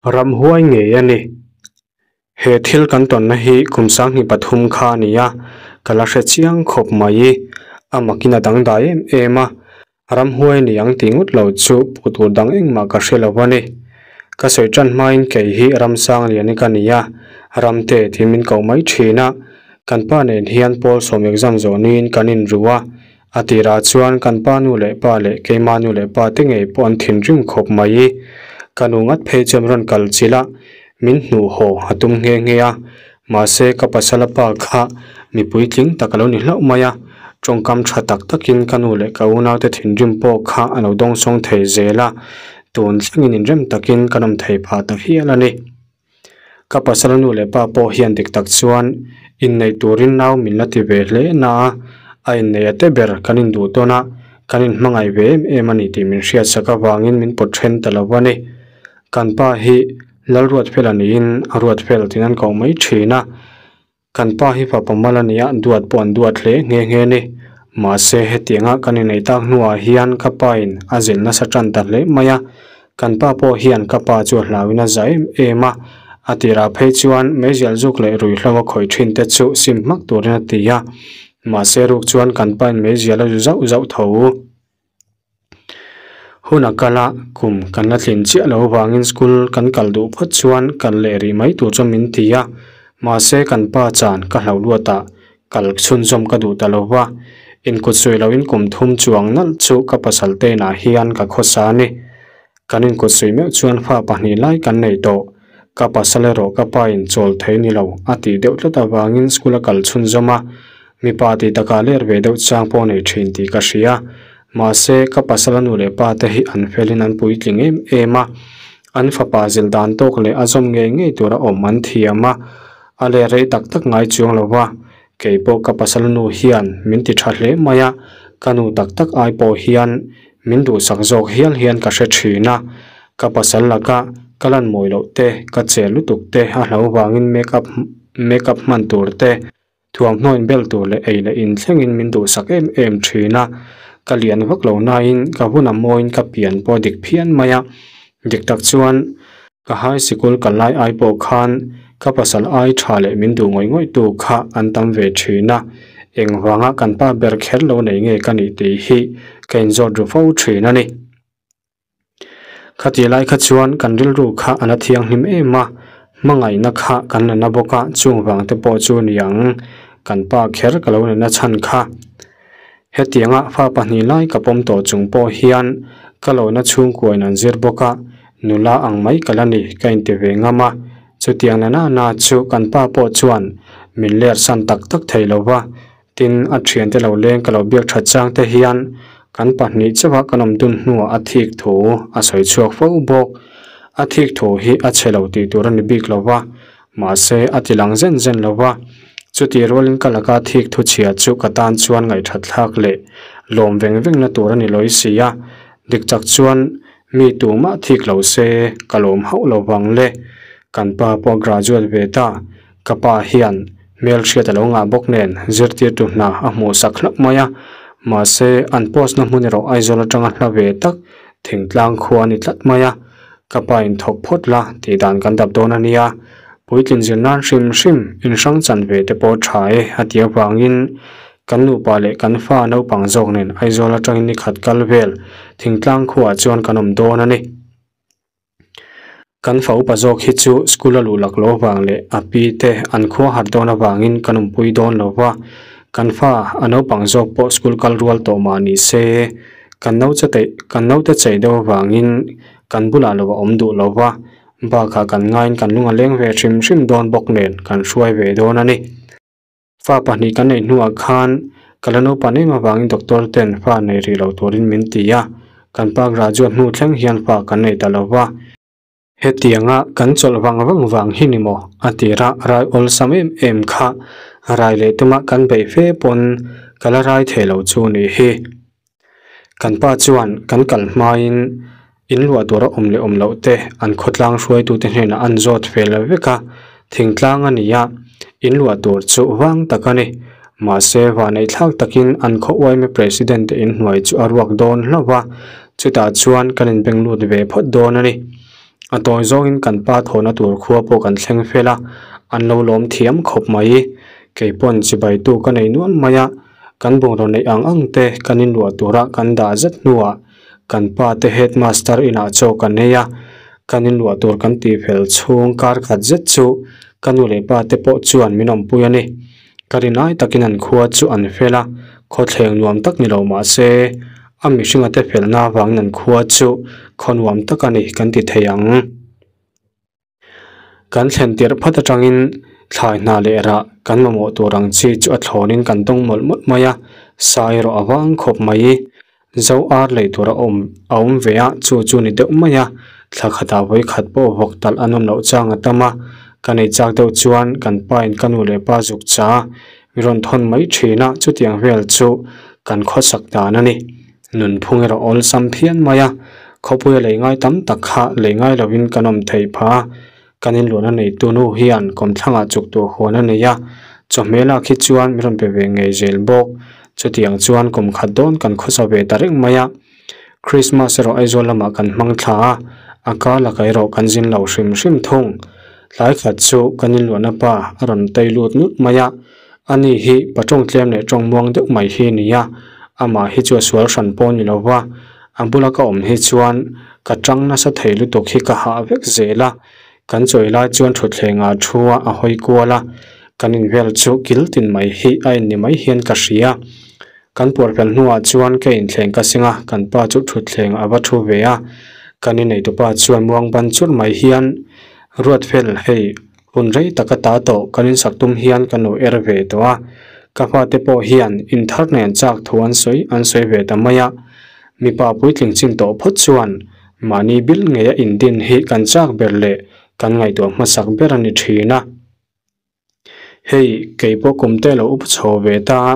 Ramhuai ngei a ni. He thil kan tawnna hi kum 2003 kha a ni a, ka la hre chiang khawp mai. A makin a dangdai em em a, ramhuai ni ang tih ngawt lo chu puh tur dang engmah ka hre lo a ni. Ka sawi tan hmain kei hi Ramsangliani ka ni a, Ramte tih min koh mai thin a, kan pa nen hian pawl sawm exam zawh niin kan inru a, a tirah chuan kan pa nu leh pa leh keima nu leh pa te ngei pawh an thinrim khawp mai. Ka nu ngat phei chuan rawn kal chilh a, min hnuh haw a tum nghe nghe a, mahse ka pasala pa kha mi puitling tak a lo ni hlauh mai a, tawngkam tha tak takin ka nu leh ka unaute thinrim pawh kha a lo dawngsawng thei zel a, tun thlengin inrem takin kan awm thei phah ta hial a ni. Ka pasala nu leh pa pawh hian dik tak chuan inneih turin nau min la ti ve hle na a, a inneih a te ber kan induh tawn a, kan inhmangaih ve em em a ni tih min hriatsak avangin min pawt then ta lo a ni. Kan pa hi Lalruatfela niin a Ruatfel tiin an koh mai thin a. Kan pa hi fapa mal a nia, duat pawh an duat hle nghe nghe a ni. Mahse, hetianga kan inneih tak hnuah hian ka pa in a zilh nasa tan ta hle mai a. Kan pa pawh hian ka pa chu a hlauin a za em em a. A tirah phei chuan meizial zuk leh ruihhlo a khawih thin te chu sim hmak turin a ti a. Mahse, ruk chuan kan pa in meizial a zu zauh zauh tho. Hun a kal a, kum kan la tlin chiah lo avangin school kan kal duh phawt chuan kal leh rih mai tur chuan min ti a, mahse kan pa chan ka hlauh luat ah kal chhunzawm ka duh ta lo va, inkut sawi loin kum thum chuang nalh chu ka pasal te inah hian ka khawsa a ni. Kan inkut sawi meuh chuan fa pahnih lai kan nei tawh, ka pasal erawh ka pa in chawl thei ni lo a tih deuh tlat avangin school a kal chhunzawm a, mipa tih takah ler ve deuh chang pawh nei thin tih ka hria. Mahse, ka pasala nu leh pa te hi an felin an puitling em em a, an fapa zilh dan tawk leh a zawm ngei ngei tura awm an thiam a, a leh rei tak tak ngai chuang lo va, kei pawh ka pasala nu hian min ti tha hle mai a, ka nu tak tak ai pawh hian min duhsak zawk hial hian ka hre thin a, ka pasal laka ka lan mawi loh te, ka che lutuk te a hlo vangin make up make up hman tur te, Thuamhnaw in bel tur leh ei leh in thlengin min duhsak em em thin a, ka lian vak lo nain ka hun a mawiin ka pian pawh dik phian mai a, dik tak chuan ka high sikul kal lai ai pawh khan ka pasal ai tha leh min duh ngawih ngawih tu kha an tam ve thin a, engvanga kan pa ber kher lo nei nge ka nih tih hi ka inzawt ru fo thin a ni. Khatih lai kha chuan kan rilru kha a la thianghlim em a, hmangaihna kha kan la na bawk a, chung vang te pawh chu ni ang, kan pa kher ka lo nena chhan kha. Hetianga fa pahnih lai ka pawm tawh chung pawh hian ka lawina chhungkuain an zir bawk a, nula ang mai ka la ni ka inti ve ngam a, chutiang na na chu kan pa pawh chuan min ler san tak tak thei lo va, Tin, a thiante lo leng ka lo biak that chang te hian kan pahnih chauha kan awm dun hnuah a thik thu a sawi chhuak fo bawk. A thik thu hi a chhe lo tih tur a ni bik lo va, mahse a ti lang zen zen lo va. Chutih rualin ka laka thik thu chhia chu ka tan chuan ngaihthat thlak leh lawm veng veng na tur a ni lawi si a. Dik tak chuan mi tumah thik lo se ka lawm hauh lo vang le. Kan pa pawh graduate ve ta. Ka pa hian hmelhriat a lo ngah bawk nen zirtirtu hna a hmuhsak hlauh mai a, mahse an post na hmun erawh Aizawl atanga hla ve tak thingtlang khua a ni tlat mai a, ka pa in thawk phawt la tih dan kan dap dawn a nia, puitlin zir nan hrim hrim inhrang chan ve te pawh tha e a ti avangin kan nupa leh kan fa naupang zawk nen Aizawl atangin ni khat kal vel thingtlang khuaah chuan kan awm dawn a ni. Kan fa upa zawk hi chu school a luh lak loh avang leh a pi te an khua harh dawn avangin kan awmpui dawn lo va, kan fa a naupang zawk pawh school kal rual tawh mah ni se, kan naute teih kan naute chei deuh avangin kan bulah lo a awm duh lo va, bakah kan ngaiin kan lung a leng ve hrim hrim dawn bawk nen kan hruai ve dawn a ni. Fa pahnih kan neih hnuah khan ka la naupan em avangin doctor ten fa nei rih lo turin min ti a, kan pa graduate hnu thleng hian fa kan nei ta lo va. Hetianga kan chawlh vang vang vang hi ni maw? A tira rai awlsam em em kha rai leh tuma kan beih fe pawn ka la rai thei lo chu nih hi. Kan pa chuan kan kal hmain in luah tura awm leh awm loh te an khawtlang hruaitute hnenah an zawt fel vek a, thingtlang a ni a, in luah tur chu vang tak a ni. Mahse, vahneih thlak takin an khaw uaime President te inhnuai chu a ruak dawn hlauh a, chutah chuan kan inbeng lut ve phawt dawn a ni. A tawi zawngin kan pa thawhna tur khua pawh kan thleng fel a, an lo lawm thiam khawp mai. Kei pawn chibaitu ka nei nual mai a, kan bungraw neih ang ang te kan inluah tura kan dah zet hnuah kan pa te headmaster inah chaw kan ei a, kan inluah tur kan tih fel chhung kar khat zet chu ka nu leh pa te pawh chuan min awmpui a ni. Ka rinai takin an khua chu an fel a, khawthleng nuam tak ni lo mah se a mihringa te felna avangin an khua chu khaw nuam tak a ni kan ti thei ang. Kan thlen tirh phat atangin thlai hna leh rah kan mamawh tur ang chi chu a thlawnin kan tawng mawlh mawlh mai a, sa erawh a vang khawp mai. Zo ar lei tur a awm a awm ve a, chu chu ni deuh mai a, thla khatah vawi khat pawh vawk talh an awm loh chang a tam a, ka nei chak deuh chuan kan pa in ka nu leh pa zuk cha mi rawn thawn mai thin a, chutiang vel chu kan khawsak dan a ni. Nunphung erawh awlsam phian mai a, khawpuia lei ngai tam tak kha lei ngai lovin kan awm theih phah a, kan inluahna neitu nu hian kawmthlangah chuk tur huan a nei a, chawhmeh lak hi chuan min rawn pe ve ngei zel bawk. Chutiang chuan kum khat dawn kan khawsa ve ta reng mai a, Krismas erawh Aizawl lamah kan hmang thla a, a kar lakah erawh kan zin lo hrim hrim thung. Tlai khat chu kan inluahna pa a rawn tei lut nut mai a, Ani hi pa tawng tlem leh tawng muang deuh mai hi a ni a, amah hi chu a sual hran pawh a ni lo va, a bula ka awm hi chuan ka tang nasa thei lutuk hi ka hah vek zel a, kan chawi lai chuan thutthleng ah thu a a hawi kual a, kan invel chu kil tin mai hi a en ni mai hian ka hria. Kan puar fel hnuah chuan ka inthleng ka seng a, kan pa chu thutthleng a va thu ve a, kan inneitupa chuan muang ban churh mai hian, Ruatfel, hei Hun rei tak a ta tawh kan insak tum hian kan lo er ve tawh a, ka fate pawh hian inthar nen chak thu an sawi an sawi ve ta mai a. Mipa puitling chin tawh phawt chuan mahni bil ngeia indin hi kan chak ber leh kan ngaihtuah hmasak ber a ni thin a. Hei, kei pawh kum te lo up chho ve ta a,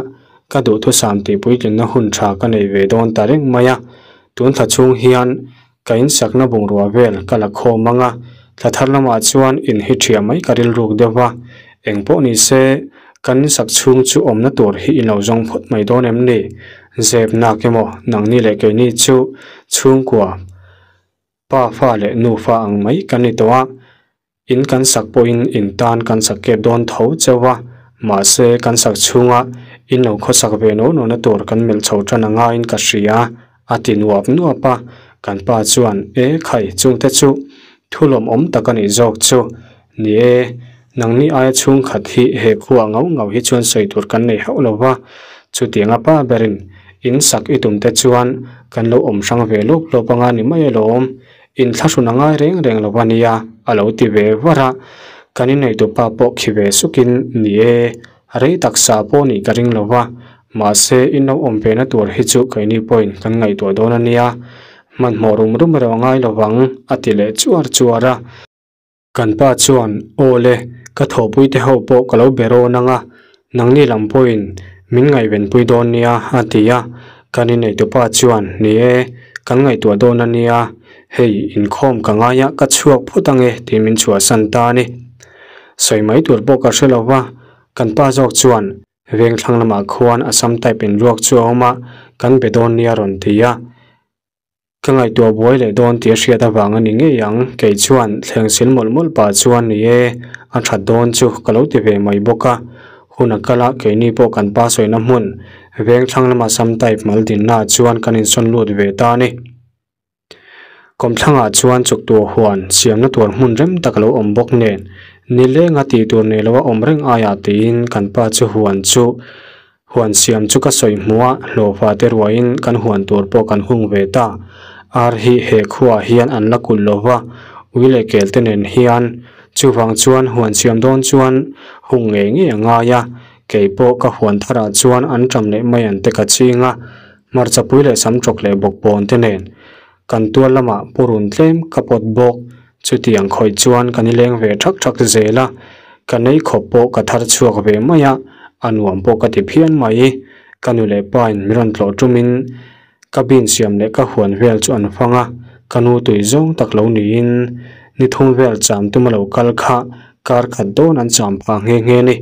ka duhthusam tih puitlinna hun tha ka nei ve dawn ta reng mai a. Tun thla chhung hian Ka insakna bungrua vel ka la khawm ang a, thla thar lamah chuan in hi ṭhiah mai ka rilruk deuh va, eng pawh ni se, kan insak chhung chu awmna tur hi in lo zawng phawt mai dawn em ni? Zep nak emaw, nangni leh keini chu chhungkua, pa fa leh nu fa ang mai kan ni tawh a, In kan sak pawhin in tan kan sak kep dawn tho chauh a, mahse kan sak chhunga in lo khawsak ve no no na tur kan melh chho tan a ngaiin ka hria a ti nuap nuap a, kan pa chuan e khai chungte chu thu lawmawm tak a nih zawk chu ni e, nangni aia chhungkhat hi he khuah ngau ngau hi chuan sawi tur kan nei hauh lo va, chutianga pa berin in sak i tum te chuan kan lo awm hrang ve lawp lawp anga ni mai alawm. Inthlahrun a ngai reng reng lo a nia, a lo ti ve var a. Kan inneihtupa pawh khi ve sukin, Ni e, rei taksa pawh nih ka ring lo va, mahse in lo awm ve na tur hi chu keini pawhin kan ngaihtuah dawn a nia, hmanhmawh rum rum erawh a ngai lo vang, a ti leh chuar chuar a. Kan pa chuan, Aw le, ka thawhpuite ho pawh ka lo be rawn ang a, nangni lam pawhin min ngaihvenpui dawn nia, a ti a. Kan inneihtupa chuan, Ni e, kan ngaihtuah dawn a nia, hei inkhawm ka ngai a, ka chhuak phawt ang e, tiin min chhuahsan ta a ni. Sawi mai tur pawh ka hre lo va, kan pa zawk chuan, Vengthlang lamah khuan Assam type inruak chu a awm a, kan be dawn nia rawn ti a. Ka ngaihtuah buai leh dawn tih a hriat avang a ni ngei ang, kei chuan thleng sil mawlh mawlh pah chuan ni e, a that dawn chu ka lo ti ve mai bawk a. Hun a kal a, keini pawh kan pa sawina hmun, vengthlang lama sam type mal dinna ah chuan kan insawn lut ve ta a ni. Kawmthlangah chuan chuktuah huan siamna tur hmun rem tak a lo awm bawk nen, nilenga tih tur nei loa awm reng aiah tiin kan pa chu huan chu Huan siam chu ka sawi hmuh a, hlawhfa te ruaiin kan huan tur pawh kan hung ve ta. Ar hi he khuaah hian an la kulh lo va, ui leh kel te nen hian. Chuvang chuan huan siam dawn chuan hung ngei ngei a ngai a, kei pawh ka huan tharah chuan an ṭam leh mai an te ka ching a, hmarchapui leh samṭawk leh bawkbawn te nen. Kan tual lamah purun tlem ka pawt bawk, chutiang khawih chuan ka nileng ve thak thak zel a, ka nei khawp pawh ka thar chhuak ve mai a, a nuam pawh ka ti phian mai. Ka nu leh pa in min rawn tlawh ṭumin ka bin siam leh ka huan vel chu an fang a, ka nu tui zawng tak lo niin ni thum vel cham tuma lo kal kha kar khat dawn an cham phah nghe nghe ni.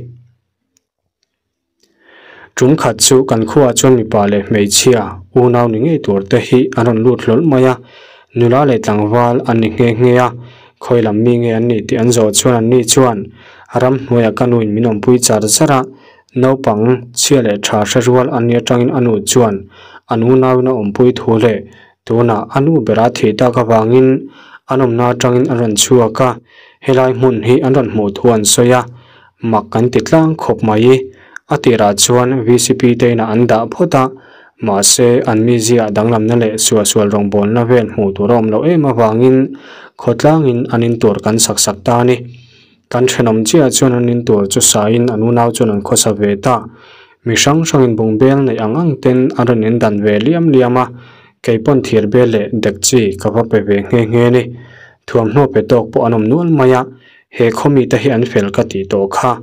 Tum khat chu kan khuaah chuan mipa leh hmeichhia unau ni ngei tur te hi an rawn lut hlawl mai a, nula leh tlangval an ni nghe nghe a. Khawi lam mi nge an nih tih an zawh chuan an ni chuan ramhnuaiah ka nuin min awmpui char char a, naupang chhia leh tha hre rual an nih atangin a nu chuan an unauin a awmpui thu leh tunah a nu bera thih tak avangin an awmna atangin an rawn chhuak a, helai hmun hi an rawn hmuh thu an sawi a, mak kan ti tlang khawp mai. A tirah chuan vcp te inah an dah phawt a, mahse an mizia danglamna leh suahsual rawngbawlna vel hmuh tur a awm loh em avangin khawtlangin an in tur kan sak sak ta a ni. Kan thenawm chiah chuan an in tur chu sain an unau chuan an khawsa ve ta. Mi hrang hrangin bungbel neih ang ang ten an rawn in dan ve liam liam a, kei pawn thir bel leh dek chi ka va pe ve nghe nghe ni. Thuamhnaw pe tawk pawh an awm nual mai a, he khaw mite hi an fel ka tih tawh kha.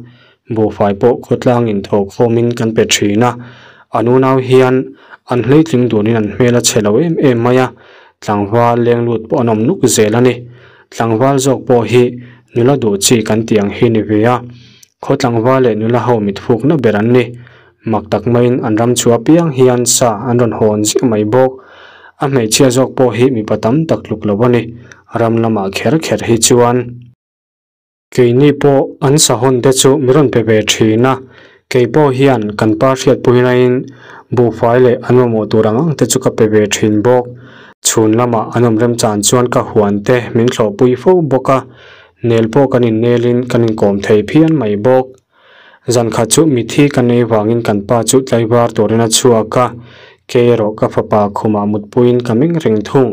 Buhfai pawh khawtlangin thawhkhawmin kan pe thin a, an unau hian an hleitling dunin an hmel a chhe lo em em mai a, tlangval leng lut pawh an awm nuk zel a ni. Tlangval zawk pawh hi nula duh chi kan tih ang hi ni ve a, khaw tlangval leh nula ho mitfukna ber an ni. Mak tak maiin an ram chhuah apiang hian sa an rawn hawn ziah mai bawk. A hmeichhia zawk pawh hi mipa tam tak tluk lo a ni, ram lamah kher kher hi chuan. Keini pawh an sahawn te chu min rawn pe ve thin a, kei pawh hian kan pa hriatpuinain buhfai leh an mamawh tur ang ang te chu ka pe ve thin bawk. Chhun lamah an awm remchan chuan ka huan te min thlawhpui fo bawk a, nel pawh kan innelin kan inkawm thei phian mai bawk. Zan khat chu mithi ka nei vangin kan pa chu tlaivar turin a chhuak a, kei erawh ka fapa khumah mutpuiin ka meng reng thung.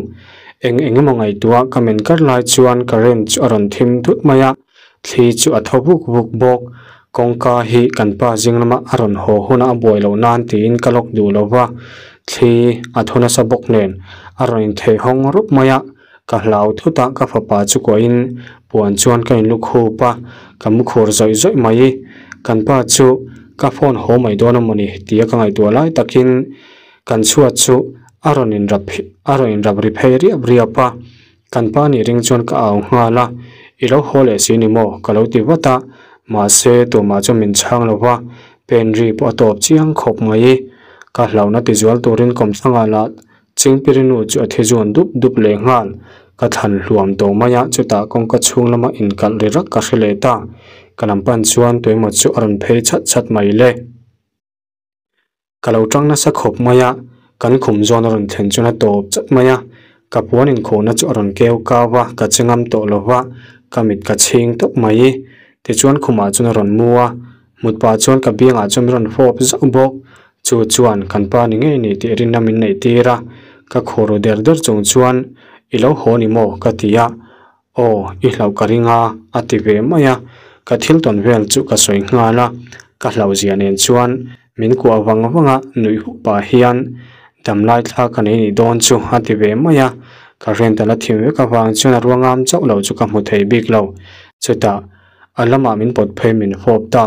Eng eng emaw ngaihtuah ka men kar lai chuan current chu a rawn thim thut mai a, thli chu a thaw vuk vuk bawk. Kawngka hi kan pa zing lama a rawn haw hunah a buai loh nan tiin ka lawk duh lo va, thli a thaw nasa bawk nen a rawn inthei hawng rup mai a. Ka hlau thut a, ka fapa chu kuahin puan chuan ka inlu khup a, ka mu khur zawih zawih mai. Kan pa chu ka phone haw mai dawn a mawni tia ka ngaihtuah lai takin kan chhuat chu a rawn inrap a rawn inrap ri phei riap riap a. Kan pa nih ring chuan ka au nghal a, I lo haw leh si ni maw? ka lo ti vat a, mahse tumah chu min chhang lo va, pen ri pawh a tawp chiang khawp mai. Ka hlauhna tizual turin kawmthlangah lah Chingpirinu chu a thi zuan dup dup leh nghal. Ka thlan hluam tawh mai a, chutah kawngka chhung lama inkalh ri rak ka hre leh ta. Ka lam pan chuan tuemaw chu a rawn phei chhat chhat mai le. Ka lo tang nasa khawp mai a, kan khum zawn a rawn thlen chuan a tawp chat mai a. Ka puan inkhawhna chu a rawn keu kau a, ka che ngam tawh lo va, ka mit ka chhing tawp mai. Tichuan khumah chuan a rawn mu a, mut pah chuan ka biangah chuan min rawn fawp zauh bawk. Chu chuan kan pa ni ngei ni tih rinna min neih tir a, ka khaw ru der der chung chuan, I lo haw ni maw? ka ti a, Aw, i hlauh ka ring a, a ti ve mai a, ka thil tawn vel chu ka sawi nghal a, ka hlauhzia nen chuan min kuah vang vang a, nuih huk pah hian, Damlai thla ka nei nih dawn chu, a ti ve mai a, ka rent a la thim vek avang chuan a ruangam chauh lo chu ka hmu thei bik lo, chutah a lamah min pawt phei min fawp ta,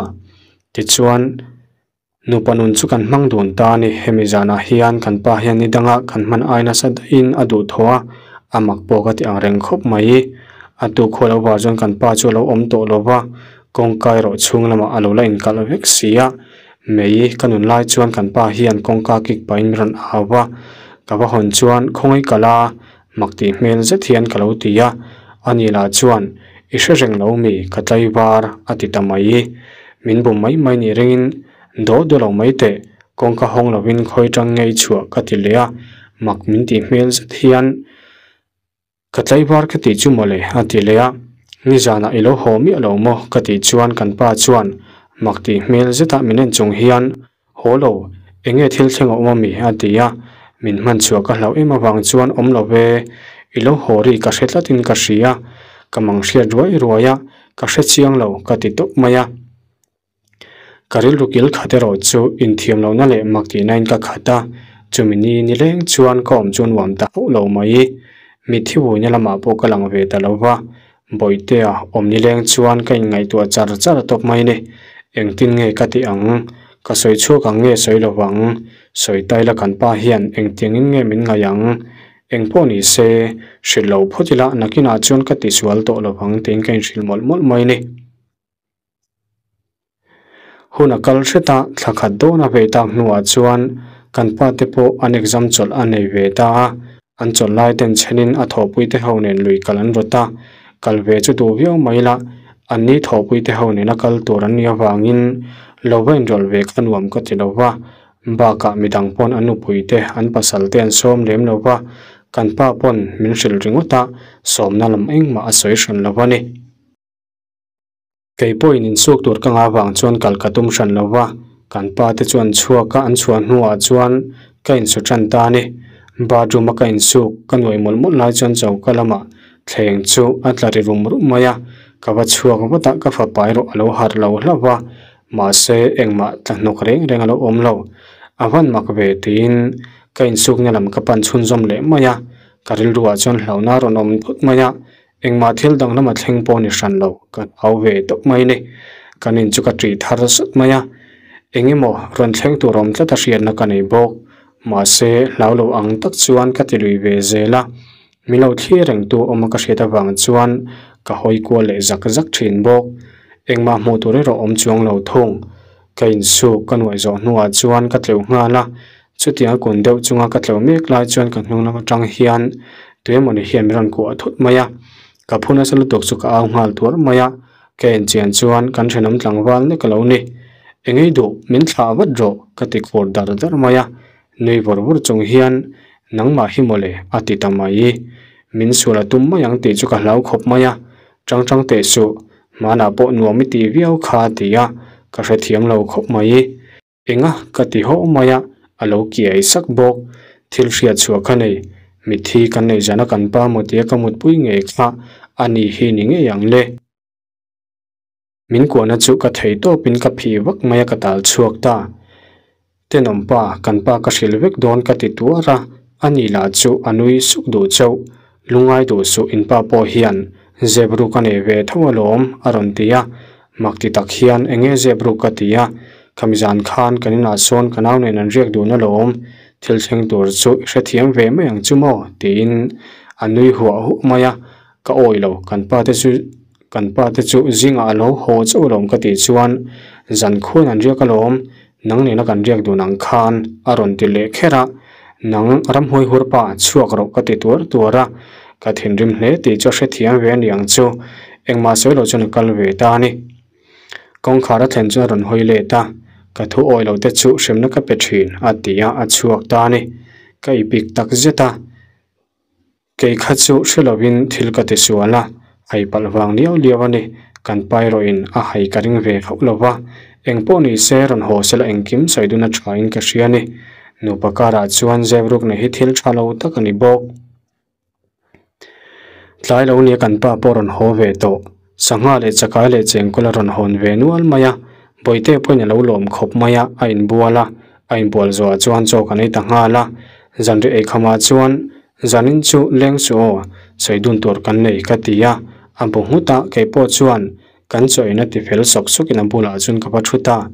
tichuan, Nupa nun chu kan hmang dun ta a ni. Hemi zanah hian kan pa hian ni danga kan hman ai nasa daihin a duh thaw a, a mak pawh ka ti ang reng khawp mai. A tu khual lo var chuan kan pa chu a lo awm tawh lo va, kawngka erawh chhung lamah a lo la inkalh vek si a. Mei ka nun lai chuan kan pa hian kawngka kik pahin min rawn au va, ka va hawn chuan khawngaih ka la mak tih hmel zet hian ka lo ti a, ani lah chuan i hre reng lo mi ka tlaivar a ti ta mai. Min bum mai mai nih ringin daw daw lo mai teh, kawngka hawng lovin khawi tang ngei chhuah ka ti leh a, mak min tih hmel zet hian ka tlaivar ka tih chu mawle a ti leh a, nizanah i lo haw miah lo maw ka tih chuan kan pa chuan mak tih hmel zetah min en chung hian Haw lo, eng nge thil thleng a awm ami? a ti a, min hman chhuah ka hlauh em avang chuan awm lo ve, i lo haw ri ka hre tlatin ka hria, ka mang hriat ruai ruai a, ka hre chiang lo ka ti tawp mai a. Ka rilru kil khat erawh chu inthiam lohna leh mak tihnain ka khat a, chumi ni nileng chuan ka awm chu nuam ta hauh lo mai. Mitthi vuina lamah pawh ka lang ve ta lo va, Bawihtea awm nileng chuan ka inngaihtuah char char tawp mai ni. Engtin nge ka tih ang? Ka sawi chhuak ang nge sawi lo vang? Sawi taila kan pa hian engtiangin nge min ngaih ang? Engpawh ni se, hrilh lo phawt ila nakinah chuan ka tisual tawh lo vang tiin ka inhrilh mawlh mawlh mai ni. Hun a kal hret a, thla khat dawn a vei tak hnuah chuan kan pa te pawh an exam chawlh a nei ve ta a, an chawlh lai ten chhenin a thawhpui te ho nen lui kal an rawt a. Kal ve chu duh viau mai ila, anni thawhpuite ho nena kal tur an nih avangin lo va inrawlh ve kha nuam ka ti lo va. Bakah midang pawn an nupuite an pasal te an sawm lem lo va, kan pa pawn min hrilh ringawt a, sawmna lam engmah a sawi hran lo a ni. Kei pawhin insuk tur ka ngah vang chuan kal ka tum hran lo va, kan pa te chuan chhuak a an chhuah hnuah chuan ka insu tan ta a ni. Bathroom a ka insuk ka nuai mawlh mawlh lai chuan choka lamah thleng chu a tla ri rum rum mai a, ka va chhuak vat a, ka fapa erawh a lo harh lo hlauh va, mahse engmah tla hnawk reng reng a lo awm lo. A van mak ve tiin ka insukna lam ka pan chhunzawm leh mai a, ka rilruah chuan hlauhna a rawn awm thut mai a, Engmah thil danglam a thleng pawh ni hran lo, ka hau ve tawp mai ni. Kan in chu ka ṭih thar zut mai a, eng emaw rawn thleng tur awm tlat a hriatna ka nei bawk. Mahse, hlau lo ang tak chuan ka ti lui ve zel a, min lo thlir reng tu awm a ka hriat avang chuan ka hawi kual leh zak zak ṭhin bawk. Engmah hmuh tur erawh awm chuang lo thung. Ka insuk ka nuaih zawh hnuah chuan ka tleuh nghal a, Chutiang a kun deuh chunga ka tleuh mek lai chuan ka hnung lam atang hian tuemawni hian min rawn kuah thut mai a, ka phu nasa lutuk chu ka au nghal tuar mai a, ka enchian chuan kan thenawm tlangval nek a lo ni. Engei duh, min thlah vat rawh ka ti khur dar dar mai a, nui vawr vawr chung hian nangmah hi mawle a ti ta mai. Min sual a tum mai ang tih chu ka hlau khawp mai a, chang chang teh suh, hmanah pawh nuam i tih viau kha a ti a, ka hrethiam lo khawp mai. Enga ka ti haw mai a, a lo kiai sak bawk. Thil hriat chhuah kha nei, mitthi kan neih zana kan pa maw tia ka mutpui ngei kha a ni hi ni ngei ang le. Min kuahna chu ka thei tawpin ka phih vak mai a ka tal chhuak ta. Tenawm pa, kan pa ka hrilh vek dawn ka ti tuar a, a ni lah chu a nui suk duh chauh. Lungai duh suh in pa pawh hian zep ruk a nei ve tho alawm a rawn ti a, mak ti tak hian enge zep ruk ka ti a, khami zan khan kan inah sawn ka nau nen an riak dun alawm, thil thleng tur chu i hrethiam ve mai ang chu maw tiin a nui huah huah mai a, ka awi lo kan pa te chu kan pa te chu zingah a lo haw chauh alawm ka tih chuan zan khuan an riak alawm Nang nena kan riak dun ang khan a rawn ti leh kher a, Nang ramhuai hur pa chhuak rawh ka ti tuar tuar a, ka thinrim hle tih chu a hrethiam ve a ni ang chu, engmah sawi lo chuan a kal ve ta a ni. Kawngkhar a thlen chuan a rawn hawi let a, ka thu awi lo te chu hremna ka pe thin a ti a, a chhuak ta a ni. Ka ipik tak zet a. Kei kha chu hre lovin thil ka ti sual a, hai palh vang liau liau a ni. Kan pa erawhin a hai ka ring ve hauh lo va, eng pawh ni se rawn haw sela engkim sawi dun a thain ka hria a ni. Nupa karah chuan zep rukna hi thil tha lo tak a ni bawk. Tlai lo nia kan pa pawh rawn haw ve tawh. Sangha leh chakai leh chengkawl a rawn hawn ve nual mai a, Bawihte pawhin a lo lawm khawp mai a, a inbual a, a inbual zawhah chuan chaw kan ei ta nghal a. Zanriah eikhamah chuan Zanin chu leng chu aw, sawi dun tur kan nei ka ti a, a bu nghut a, kei pawh chuan kan chaw in a ti fel sawk sawk in a bulah chuan ka va thut a,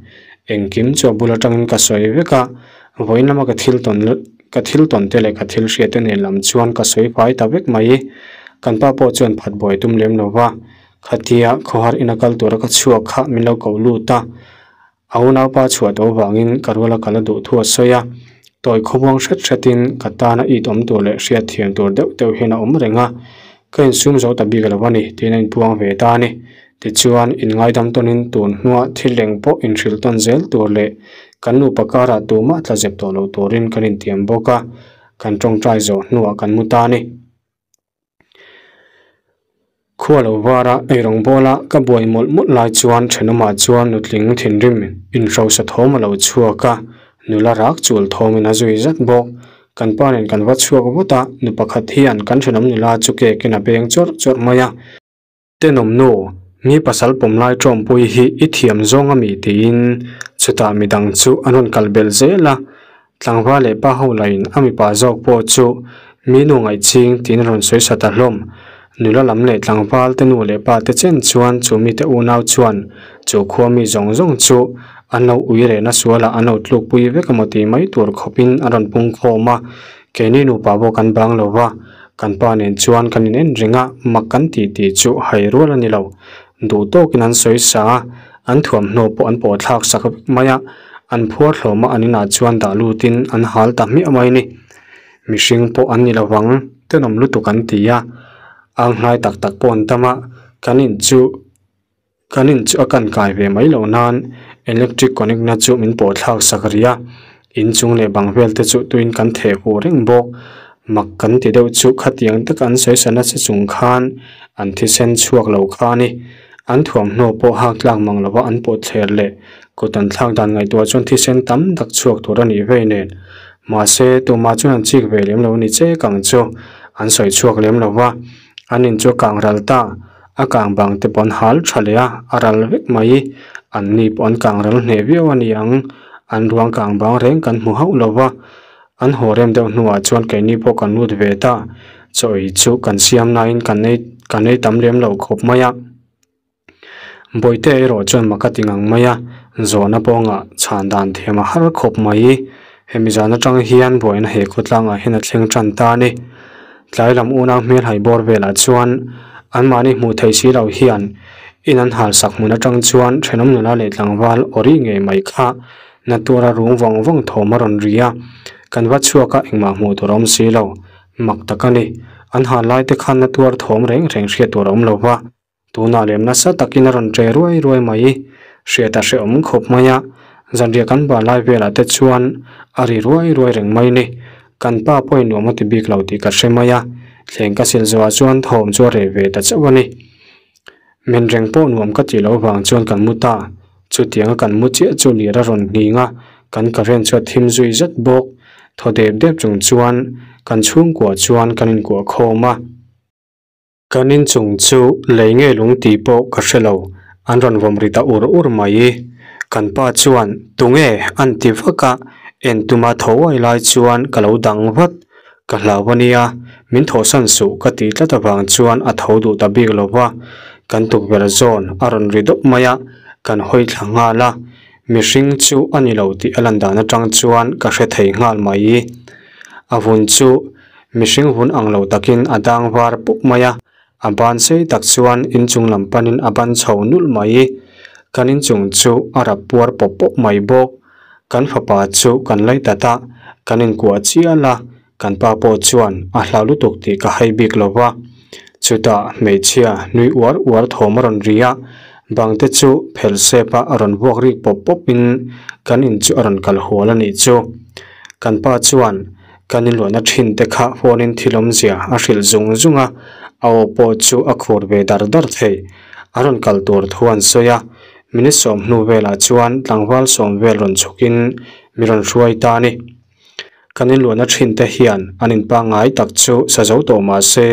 engkim chu a bul atangin ka sawi vek a, vawiin lama ka thil tawn ka thil tawn te leh ka thil hriat te nen lam chuan ka sawi fai ta vek mai, kan pa pawh chuan phat buai tum lem lo va, khatia khawhar ina kal tura ka chhuak kha min lo koh lut a. A unaupa chhuah tawh avangin ka ruala kal a duh thu a sawi a, tawi khawmuang hret hretin ka tana it awm tur leh hriat thiam tur deuh deuh hian a awm reng a, ka insum zo ta bik lo a ni tiin a inpuang ve ta a ni. Tichuan, inngaidam tawnin tun hnuah thil eng pawh inhrilh tawn zel tur leh kan nupa karah tumah tla zep tawh lo turin kan intiam bawk a, kan tawngtai zawh hnuah kan mu ta a ni. Khua lo vara eirawng bawla ka buai mawlh mawlh lai chuan thenawmah chuan nutling thinrim inhrosa thawm a lo chhuak a, nula rak chul thawmin a zui zat bawk. Kan pa nen kan va chhuak vut a, nu pakhat hian kan thenawm nula chu kekin a beng chawrh chawrh mai a. Tenawm nu, mi pasal pawm lai tawmpui hi i thiam zawng a mi tiin chutah midang chu an rawn kal belh zel a, tlangval leh pa ho lahin a mipa zawk pawh chu mi nu ngaihching tiin a rawn sawi sa ta hlawm. Nula lam leh tlangval te nu leh pa te chen chuan chu mite unau chuan chu khua mi zawng zawng chu an lo ui rehna sualah an lo tlukpui vek emaw tih mai tur khawpin an rawn pung khawm a, keini nupa pawh kan bang lo va. Kan pa nen chuan kan in en reng a, mak kan tih tih chu hai rual a ni lo. Duh tawkin an sawi sa a, an thuamhnaw pawh an pawh thlak sak vek mai a, an phuar hlawm a an inah chuan dah lutin an hal ta hmiah mai ni. Mihring pawh an ni lovang, tenawm lutuk an ti a. Ang hlai tak tak pawh an tam a, kan in chu kan in chu a kan kai ve mai loh nan electric connect na chu min pawh thlak sak rih a, inchung leh bang vel te chu tuiin kan theh huh reng bawk. Mak kan ti deuh chu khatiang taka an sawi sa nasa chung khan an thisen chhuak lo kha a ni. An thuamhnaw pawh hak tlak mang lova an pawh thler leh kut an thlak dan ngaihtuah chuan thisen tam tak chhuak tur a nih vei nen. Mahse, tumah chuan an chik ve lem lo a ni chek ang chu an sawi chhuak lem lo va, an in chu a kang ral ta, a kang bang te pawh an hal tha leh a, a ral vek mai. An ni pawh an kang ral hneh viau a ni ang, an ruang kang bang reng kan hmu hauh lo va. An haw rem deuh hnuah chuan keini pawh kan lut ve ta, chaw ei chu kan siam nain kan ei kan ei tam lem lo khawp mai a. Bawihte erawh chuan mak a ti ngang mai a, zawhna pawngah chhan dan thiam a har khawp mai. Hemi zan atang hian buaina he khawtlangah hian a thleng tan ta a ni. Tlai lam unau hmel hai bawr velah chuan anmahni hmuh theih si lo hian in an hal sak hmun atang chuan thenawm nula leh tlangval awri ngei mai kha na tura rung vawng vawng thawm a rawn ri a, kan va chhuak a engmah hmuh tur a awm si lo. Mak tak a ni. An hal lai te khan na tuar thawm reng reng hriat tur a awm lo va. Tunah lem nasa takin a rawn ṭe ruai ruai mai. Hriat a hrehawm khawp mai a, zanriah kan ba lai velah te chuan a ri ruai ruai reng mai ni. Kan pa pawhin nuam a ti bik lo tih ka hre mai a, thleng ka sil zawhah chuan thawm chu a reh ve ta chauh a ni. Men reng pawh nuam ka tih loh vang chuan kan mu ta. Chutianga kan mu chiah chu lir a rawn nghing a, kan current chu a thim zui zet bawk. Thaw dep dep chung chuan kan chhungkua chuan kan inkuah khawm a. Kan inchung chu lei nge lung tih pawh ka hre lo, an rawn vawm ri ta ur ur mai. Kan pa chuan, Tunge? an ti vak a, en tuma tho uai lai chuan ka lo dang vat. Ka hlau a nia, min thawhsan suh ka tih tlat avang chuan a tho duh ta bik lo va. Kan tukverh zawn a rawn ri dawp mai a, kan hawi thla nghal a. Mihring chu a ni lo tih a lan dan atang chuan ka hre thei nghal mai. A vun chu Mihring hun ang lo takin a dang var pup mai a, a ban sei tak chuan inchung lam panin a ban chho nulh mai. Kan inchung chu a rap puar pawp pawp mai bawk. Kan fapa chu kan lei tat a, kan inkuah chial a, kan pa pawh chuan a hlau lutuk tih ka hai bik lo va. Chutah hmeichhia nui uar uar thawm a rawn ri a, bang te chu phelh sep a a rawn vuak rik pawp pawp in kan in chu a rawn kal hual a nih chu. Kan pa chuan Kan inluahna thin te kha phone in thil awmzia a hrilh zung zung a, a aw pawh chu a khur ve dar dar thei. A rawn kal tur thu an sawi a, minute 10 velah chuan tlangval 10 vel rawn chhukin mi rawn hruai ta a ni. Kan inluahna thin te hian an in pangngai tak chu sa zo tawh mah se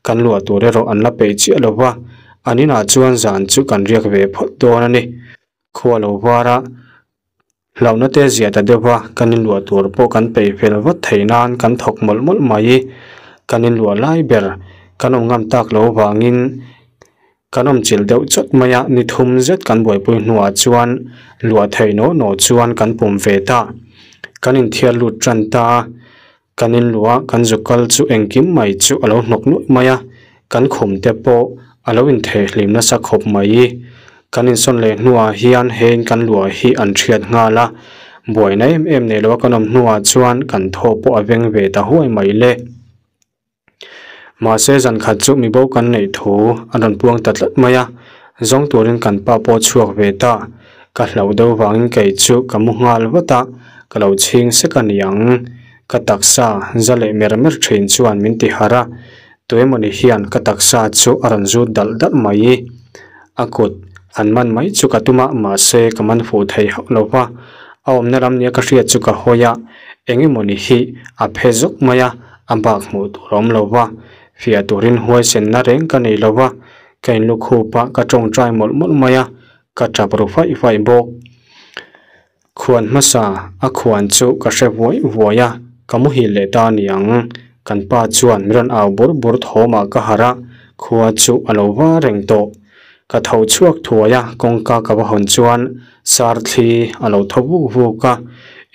kan luah tur erawh an la peih chiah lo va, an inah chuan zan chu kan riak ve phawt dawn a ni. Khua lo var a, Hlauhna te ziah ta deuh a, kan inluah tur pawh kan peih fel vat theih nan kan thawk mawlh mawlh mai. Kan inluah lai ber kan awm ngam tak lo vangin kan awm chilh deuh chawt mai a, ni thum zet kan buaipui hnuah chuan luah theih nawh nawh chuan kan pum ve ta. Kan inthiar lut tan ta a. Kan inluah kan zu kal chu engkim mai chu a lo hnawk nuaih mai a, kan khum te pawh a lo inthehhlim nasa khawp mai. Kan insawn leh hnuah hian hein kan luah hi an thiat nghal a, buaina em em nei loa kan awm hnuah chuan kan thaw pawh a veng ve ta huai mai le. Mahse zan khat chu mibo kan neih thu a rawn puang ta tlat mai a, zawng turin kan pa pawh chhuak ve ta. Ka hlauh deuh vangin kei chu ka mu nghal vat a, ka lo chhing sek a ni ang. Ka taksa za leh mer mer thin chuan min ti harh a, tuemawni hian ka taksa chu a rawn zut dalh dalh mai. A kut han man mai chu ka tum a, mahse ka man fuh thei hauh lo va. A awmna lam nia ka hriat chu ka hawi a, eng emawni hi a phe zawk mai a, a bak hmuh tur a awm lo va. Fiah turin huaisenna reng ka nei lo va, ka inlukhup a, ka tawngtai mawlh mawlh mai a, ka tap ru faih faih bawk. Khuan hmasa a khuan chu ka hre vuai vuai a, ka muhil leh ta a ni ang. Kan pa chuan min rawn au bur bur thawmah ka harh a, khua chu a lo va reng tawh. Ka tho chhuak thuai a, kawngka ka va hawn chuan sar thli a lo thaw vuk vuk a.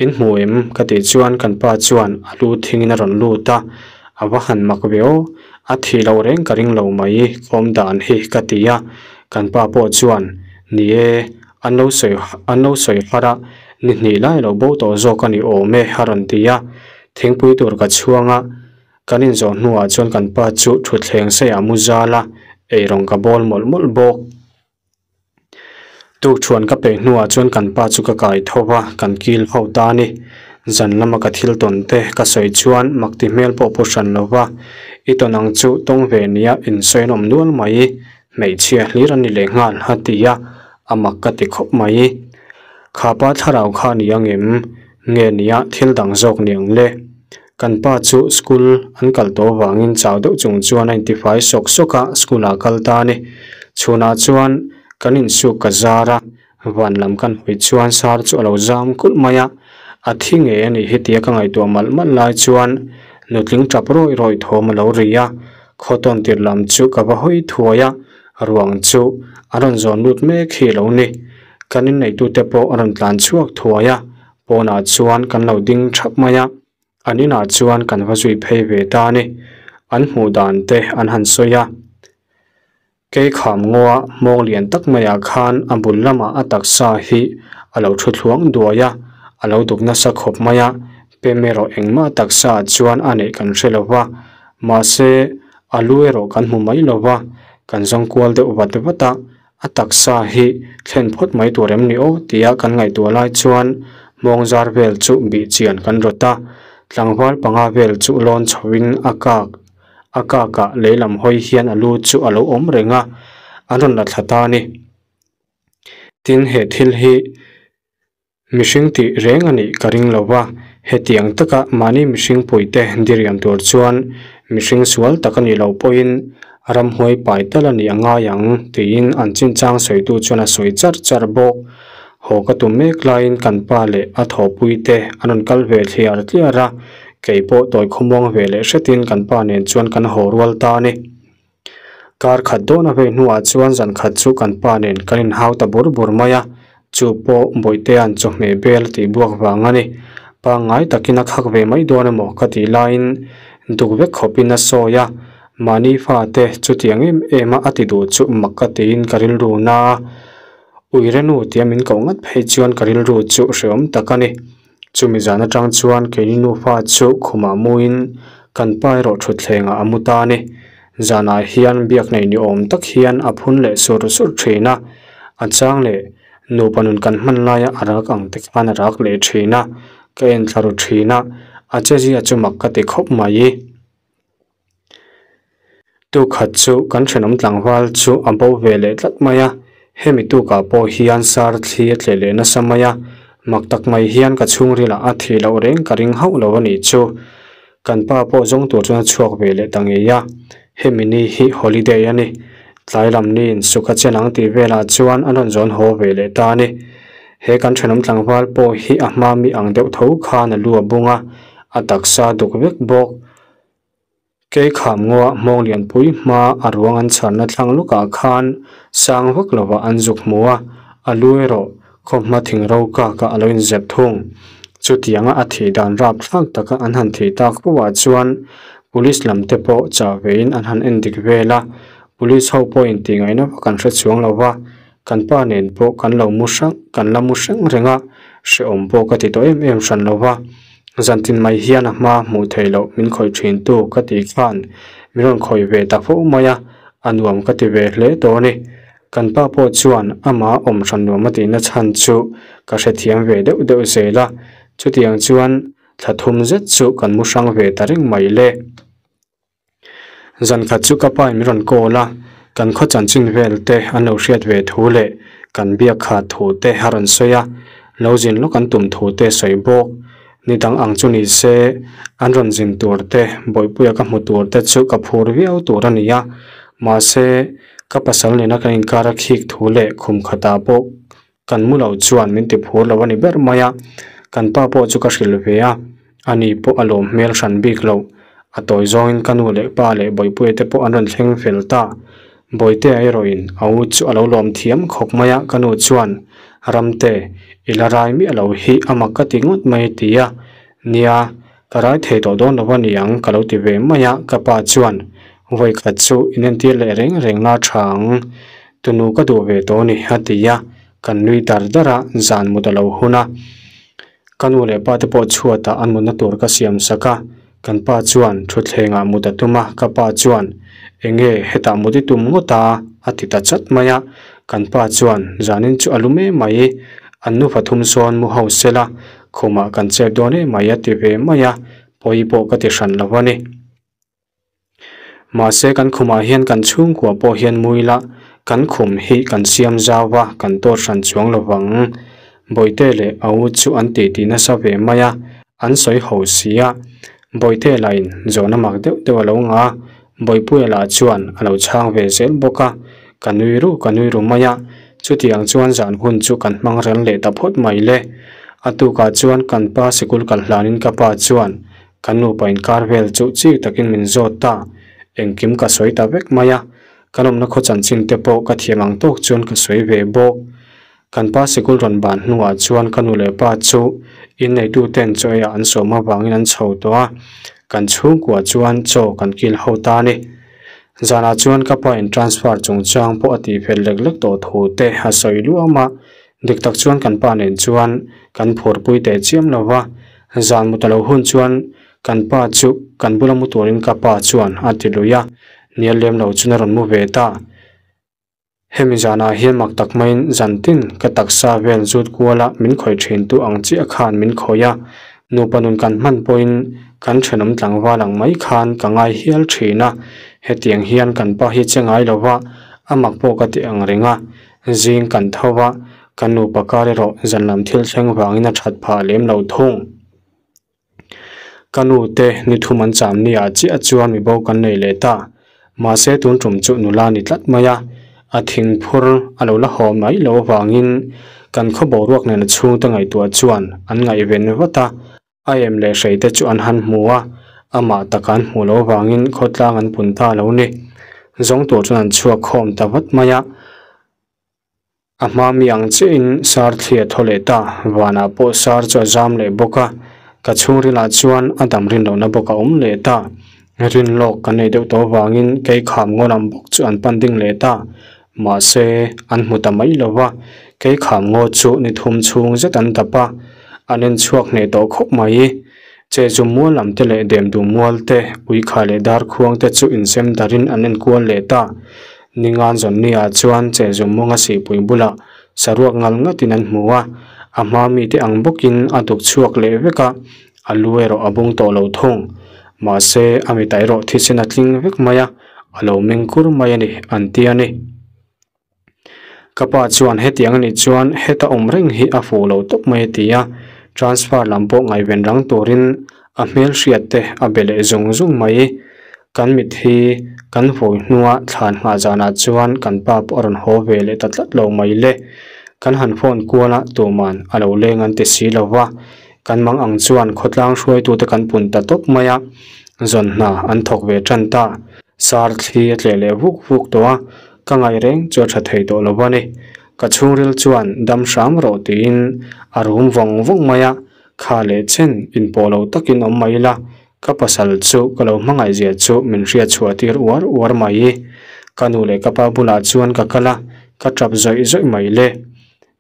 In hmu em? ka tih chuan kan pa chuan a lu thingin a rawn lut a, a va han mak ve aw, a thih loh reng ka ring lo mai, kawm dan hi ka ti a. Kan pa pawh chuan, Ni e, An lo sawi an lo sawi har a, ni hnih lai lo bo tawh zawk a ni awm e a rawn ti a. Thingpui tur ka chhuang a, Kan inzawh hnuah chuan kan pa chu thutthleng seiah mu zal a, eirawng ka bawl mawlh mawlh bawk. Tukṭhuan ka peih hnuah chuan kan pa chu ka kai tho va, kan kil ho ta a ni. Zan lama ka thil tawn te ka sawi chuan mak ti hmel pawh pu hran lo va, i tawn ang chu tawng ve nia insawi an awm nual mai, hmeichhia hlir an ni leh nghal a ti a, a mak ka ti khawp mai. Kha pa thlarau kha a ni ang em? Nge nia thil dang zawk ni ang le? Kan pa chu school an kal tawh avangin chau deuh chung chuan a intifai sawk sawk a, school ah kal ta a ni. Chhunah chuan kan insuk ka zar a, van lam kan hawi chuan sar chu a lo zam kulh mai a, a thi ngei a nih hi tia ka ngaihtuah malh malh lai chuan nutling tap rawih rawih thawm a lo ri a, khaw tawn tirh lam chu ka va hawi thuai a, ruang chu a rawn zawn lut mek hi a lo ni. Kan inneitute pawh a rawn tlan chhuak thuai a, Pawnah chuan kan lo ding thap mai a, an inah chuan kan va zui phei ve ta a ni. An hmuh dan te an han sawi a. Kei kham ngaw hmawng lian tak maiah khan a bul lamah a taksa hi a lo thu thluang duai a, a lo duk nasa khawp mai a, pem erawh engmah taksa ah chuan a neih kan hre lo va, mahse a lu erawh kan hmu mai lo va, kan zawng kual deuh vat vat a, A taksa hi thlen phawt mai tur em ni aw tia kan ngaihtuah lai chuan hmawng zar vel chu bih chian kan rawt a, tlangval panga vel chu lawn chhoin a kak a kakah lehlam hawi hian a lu chu a lo awm reng a, an rawn la thla ta a ni. Tin, he thil hi. Mihring tih reng a nih ka ring lo va, hetiang taka mahni mihring puite diriam tur chuan mihring sual tak a nih loh pawhin ramhuai pai tal a nih a ngai ang tiin an chinchang sawitu chuan a sawi char char bawk. Haw ka tum mek laiin kan pa leh a thawhpuite an rawn kal ve thliar tliar a, kei pawh tawi khawmuang ve leh hretin kan pa nen chuan kan haw rual ta a ni. Kar khat dawn a vei hnuah chuan zan khat chu kan pa nen kan inhau ta bur bur mai a, chu pawh Bawihte-a'n chawhmeh bel a tih buak vang a ni. Pangngai takin a khak ve mai dawn emaw ka tih laiin duk vek khawpin a sawi a, mahni fate chutiang em em a a ti duh chu mak ka tiin ka rilru na a, Uirenu tia min koh ngat phei chuan ka rilru chu hrehawm tak a ni. Chumi zan atang chuan keini nufa chu khumah muin kan pa erawh thutthlengah a mu ta a ni. Zanah hian biak nei ni awm tak hian a phun leh sur sur thin a, a chang leh nupa nun kan hman laia a rak ang te khan a rak leh thin a, ka en thla ru thin a, a chezia chu mak ka ti khawp mai. Tukhat chu kan thenawm tlangval chu a bo ve leh tlat mai a, hemi tukah pawh hian sar thli a tleh leh nasa mai a, mak tak mai hian ka chhungrilah a thih loh reng ka ring hauh lo a nih chu. Kan pa pawh zawng tur chuan a chhuak ve leh ta ngei a, hemi ni hi holiday a ni. Tlai lam niin suk a chen ang tih velah chuan an rawn zawn haw ve leh ta a ni. He kan thenawm tlangval pawh hi a hma mi ang deuh tho khan a lu a bung a, a taksa duk vek bawk. Kei kham ngaw hmawng lianpui hma a ruang an chharna thlang lukah khan sang vak lovah an zuk hmu a, a lu erawh khawhma thing ro kakah a lo inzep thung. Chutianga a thih dan rapthlak taka an han thih tak fo ah chuan Police lam te pawh chah vein an han en dik vel a, Police ho pawhin tih ngaihna vak an hre chuang lo va, kan pa nen pawh kan lo mu hrang kan la mu hreng reng a, hrehawm pawh ka ti tawh em em hran lo va. Zantin mai hian a hma hmuh theih loh min khawih thin tu ka tih khan min rawn khawih ve ta fo mai a, a nuam ka ti ve hle tawh a ni. Kan pa pawh chuan amah awm hran nuam a tihna chhan chu ka hrethiam ve deuh deuh zel a, chutiang chuan thla thum zet chu kan mu hrang ve ta reng mai le. Zan khat chu ka pa in min rawn call a, kan khaw chanchin vel te an lo hriat ve thu leh kan biak khat thu te a rawn sawi a, lo zin lawk an tum thu te sawi bawk. Ni dang ang chu ni se, an rawn zin tur te, Bawihpuia ka hmu tur te chu ka phur viau tur a ni a, mahse ka pasal nena kan inkar a khik thu leh khum khatah pawh Kan mu lo chuan min ti phur lo a ni ber mai a, kan pa pawh chu ka hrilh ve a, ani pawh a lawm hmel hran bik lo. A tawi zawngin ka nu leh pa leh Bawihpuia te pawh an rawn thleng fel ta. Bawitea erawhin a u chu a lo lawm thiam khawp mai a, ka nu chuan, Ramte, i la rai miah lo hi a mak ka ti ngawt mai ti a, nia, ka rai thei tawh dawn lo a ni ang ka lo ti ve mai a, ka pa chuan, Vawikhat chu inentir leh reng reng la tha ang. Tunu ka duh ve tawh a ni, a ti a, kan nui dar dar a, zan mut a lo hun a. Ka nu leh pa te pawh chhuatah an mutna tur ka siam sak a, Kan pa chuan thutthlengah mut a tum a, ka pa chuan, Enge hetah mut i tum ngawt a? a ti ta chat mai a. Kan pa chuan, Zanin chu a lu mai mai, an nufa thum sawn mu ho sela, khumah kan chep dawn em mai a ti ve mai a, pawi pawh ka ti hran lo a ni. Mahse kan khumah hian kan chhungkua pawh hian muila kan khum hi kan siam zau a, kan tawt hran chuang lo vang. Bawihte leh a u chu an titi nasa ve mai a, an sawi ho si a. Bawihte lahin zawhna mak deuh deuh a lo ngah a, Bawihpuia lah chuan a lo chhang ve zel bawk a, ka nui ru ka nui ru mai a. Chutiang chuan zan hun chu kan hmang reng leh ta phawt mai le. A tukah chuan kan pa sikul kal hlanin ka pa chuan Ka nupa inkar vel chu chik takin min zawt ta, engkim ka sawi ta vek mai a, kan awmna khaw chanchin te pawh ka thiam ang tawk chuan ka sawi ve bawk. Kan pa sikul rawn ban hnuah chuan ka nu leh pa chu inneitu ten chaw eiah an sawm avangin an chho tawh a, kan chhungkua chuan chaw kan kil ho ta a ni. Zanah chuan ka pa in transfer chungchang pawh a tihfel lek lek tawh thu te a sawi luam a, Dik tak chuan kan pa nen chuan kan phurpui teh chiam lo va, zan mu ta lo hun chuan kan pa chu kan bula mu turin ka pa chuan a ti lui a, nial lem lo chuan a rawn mu ve ta. Hemi zanah hian mak tak maiin zan tin ka taksa vel zut kuala min khawih thin tu ang chiah khan min khawih a, nupa nun kan hman pawhin kan thenawm tlangval ang mai khan ka ngai hial thin a, hetiang hian kan pa hi che ngai lo va, a mak pawh ka ti ang reng a, Zing kan tho va, ka nupa kar erawh zan lam thil thleng vangin a that phah lem lo thung. Ka nu te ni thum an cham ni ah chiah chuan mi bo kan nei leh ta. Mahse tun tum chu nula ni tlat mai a, a thing phur a lo la haw mai lo avangin kan khaw boruak nen a chhungte ngaihtuah chuan an ngaihven vat a, a em leh hrei te chu an han hmu a, amah taka an hmuh loh avangin khawtlang an pun ta lo ni. Zawng tur chuan an chhuak khawm ta vat mai a, a hma mi ang chiahin sar thli a thaw leh ta, vanah pawh sar chu a zam leh bawk a, ka chhungrilah chuan a dam rin lohna bawk a awm leh ta. Rin lawk kan nei deuh tawh avangin kei kham ngaw lam bawk chu an pan ding leh ta, mahse an hmu ta mai lo va, kei kham ngaw chu ni thum chhung zet an dap a, an en chhuak hneh tawh khawp mai. Che chu mual lam te leh dem duh mual te, uikha leh darkhuang te chu insem darin an en kual leh ta. Ningan zawn ni ah chuan che zum mawnga sihpui bulah saruak ngal ngatin an hmu a, a hma mite ang bawkin a duk chhuak leh vek a, A lu erawh a bung tawh lo thung. Mahse, a mita erawh thisen a tling vek mai a, a lo meng kur mai a ni, an ti a ni. Ka pa chuan hetiang a nih chuan heta awm reng hi a fuh lo tawp mai a ti a, transfer lam pawh ngaihven rang turin a hmel hriat te a be leh zung zung mai. Kan mit hi kan vawi hnua thlan nghah zanah chuan kan pa pawh a rawn haw ve leh ta tlat lo mai le. Kan han phone kual a, tuman a lo leng an ti si lo va. Kan mang ang chuan khawtlang hruaitute kan pun ta tawp mai a, zawn hna an thawk ve tan ta. Sar thli a tleh leh vuk vuk tawh a, ka ngaih reng chu a tha thei tawh lo a ni. Ka chhungril chuan dam hram rawh tiin a rum vawng vawng mai a, kha leh chen inpawh lo takin awm mai ila, ka pasal chu ka lo hmangaih zia chu min hriat chhuah tir uar uar mai. Ka nu leh ka pa bulah chuan ka kal a, ka tap zawih zawih mai le.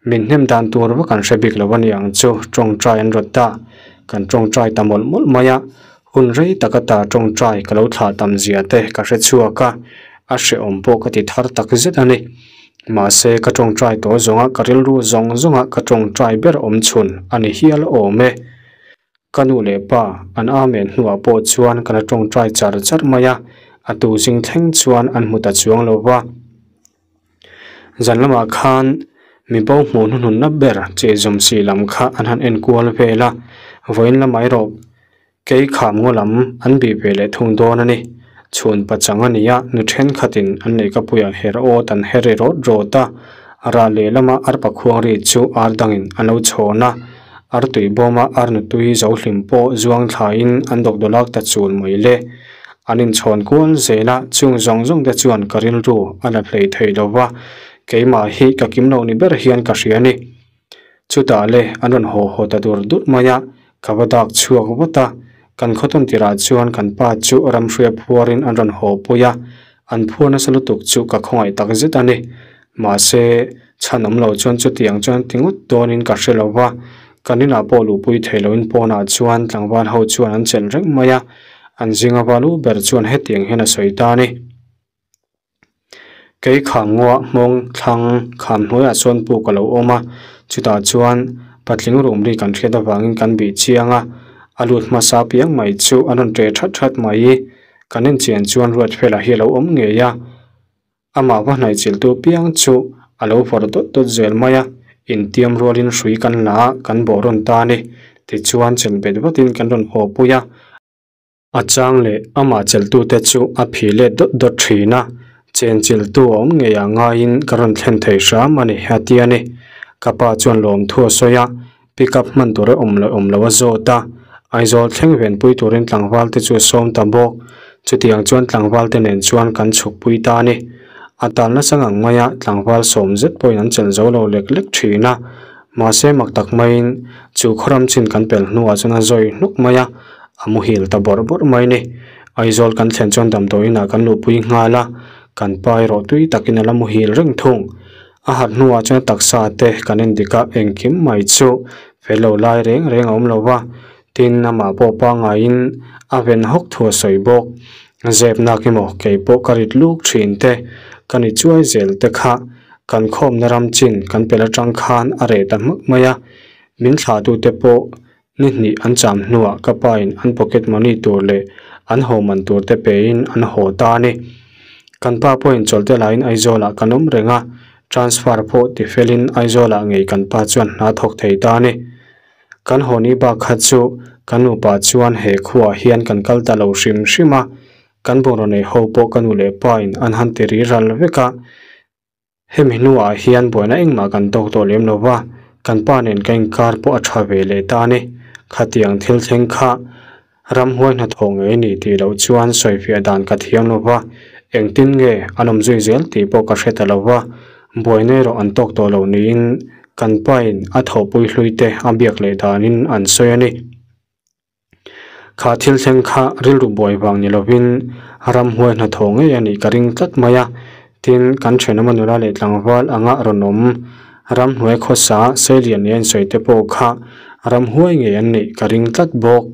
Min hnem dan tur vak an hre bik lo a ni ang chu, tawngtai an rawt ta. Kan tawngtai ta mawlh mawlh mai a, hun rei tak ata tawngtai ka lo thlah tam zia te ka hre chhuak a, a hrehawm pawh ka ti thar tak zet a ni. Mahse, ka tawngtai tawh zawnga ka rilru zawng zawnga ka tawngtai ber awm chhun a ni hial awm e. Ka nu leh pa an amen hnuah pawh chuan ka la tawngtai char char mai a, a tu zing thleng chuan an hmu ta chuang lo va. Zan lamah khan mi bo hmuh hnuhnunna ber cheh zawm si lam kha an han en kual vel a, vawiin lamah erawh kei kham ngaw lam an bih ve leh thung dawn a ni. Chhun pachang a ni a, nu thenkhatin an lehkapuiah her awt an her ri rawt rawt a, ral lehlama arpa khuang ri chu ar dangin an lo chhawn a, artui bawma arnutui zo hlim pawh zuang thlaiin an dawkdawlak ta chul mai le. An inchhawn kual zel a, chung zawng zawng te chuan ka rilru a la hlei thei lo va, keimah hi ka kim loh ni ber hian ka hria a ni. Chutah le an rawn haw haw ta dur dur mai a, ka va dak chhuak vat a, kan khawtawn tirah chuan kan pa chu ramhruia phuarin an rawn haw pui a, an phuar nasa lutuk chu ka khawngaih tak zet a ni. Mahse, chhan awm lo chuan chutiang chuan ti ngawt dawnin ka hre lo va, kan inah pawh luhpui thei loin pawnah chuan tlangval ho chuan an chelh reng mai a. An zinga val u ber chuan hetiang hian a sawi ta a ni. Kei kham ngaw hmawng thlang kham hnuaiah chuan puk a lo awm a, chutah chuan patling rum ri kan hriat avangin kan bih chiang a, a lut hmasa piang mai chu an rawn ṭe that that mai. Kan enchian chuan Ruatfela hi a lo awm ngei a. Amah va hnaihchilhtu piang chu a lo vawrh dawt dawt zel mai a, intiam rualin hrui kan la a, kan bawh rawn ta a ni. Tichuan chelh bet vatin kan rawn haw pui a. A chang leh amah chelhtute chu a phih let dawt dawt thin a, chenchilhtu a awm ngei ah ngaiin ka rawn thlen thei hram a ni, a ti a ni. Ka pa chuan lawmthu a sawi a, pick up hman tur a awm leh awm lo a zawt a, Aizawl thleng venpui turin tlangval te chu a sawm ta bawk. Chutiang chuan tlangval te nen chuan kan chhukpui ta a ni. A tal nasa ngang mai a, tlangval sawm zet pawhin an chelh zo lo lek lek thin a. Mahse mak tak maiin chu khawram chin kan pel hnuah chuan a zawi hnuk mai a, a muhil ta bawrh bawrh mai ni. Aizawl kan thlen chuan damdawiinah kan luhpui nghal a, kan pa erawh tui takin a la muhil reng thung. A harh hnuah chuan taksa te kan en dik a, engkim mai chu fel lo lai reng reng a awm lo va, tin amah pawh pangaiin a ven hawk thu a sawi bawk. Zep nak emaw kei pawh ka rit luk thin te, ka ni chuai zel te kha kan khawmna ram chin kan pel atang khan a reh ta hmak mai a, min thlahtute pawh ni hnih an cham hnuah ka pa in an pocket money tur leh an haw man tur te pein an haw ta a ni. Kan pa pawhin chawlhte laiin Aizawlah kan awm reng a, transfer pawh ti felin Aizawlah ngei kan pa chuan hna thawk thei ta a ni. Kan haw ni bak kha chu kan nupa chuan he khuaah hian kan kal ta lo hrim hrim a, kan bungraw nei ho pawh ka nu leh pa in an han ti ri ral vek a. Hemi hnuah hian buaina engmah kan tawk tawh lem lo va, kan pa nen ka inkar pawh a tha ve leh ta a ni. Khatiang thil thleng kha ramhuai hnathawh ngei ni tih loh chuan sawifiah dan ka thiam lo va, engtin nge an awm zui zel tih pawh ka hre ta lo va, buaina erawh an tawk tawh lo niin kan pain a thawhpui hluite a biak leh danin an sawi a ni. Kha thil thleng kha rilru buai vang ni lovin ramhuai hnathawh ngei a nih ka ring tlat mai a, tin kan thenawm a nula leh tlangval anga rawn awm ramhnuai khawsa seilian nia insawi te pawh kha ramhuai ngei an nih ka ring tlat bawk.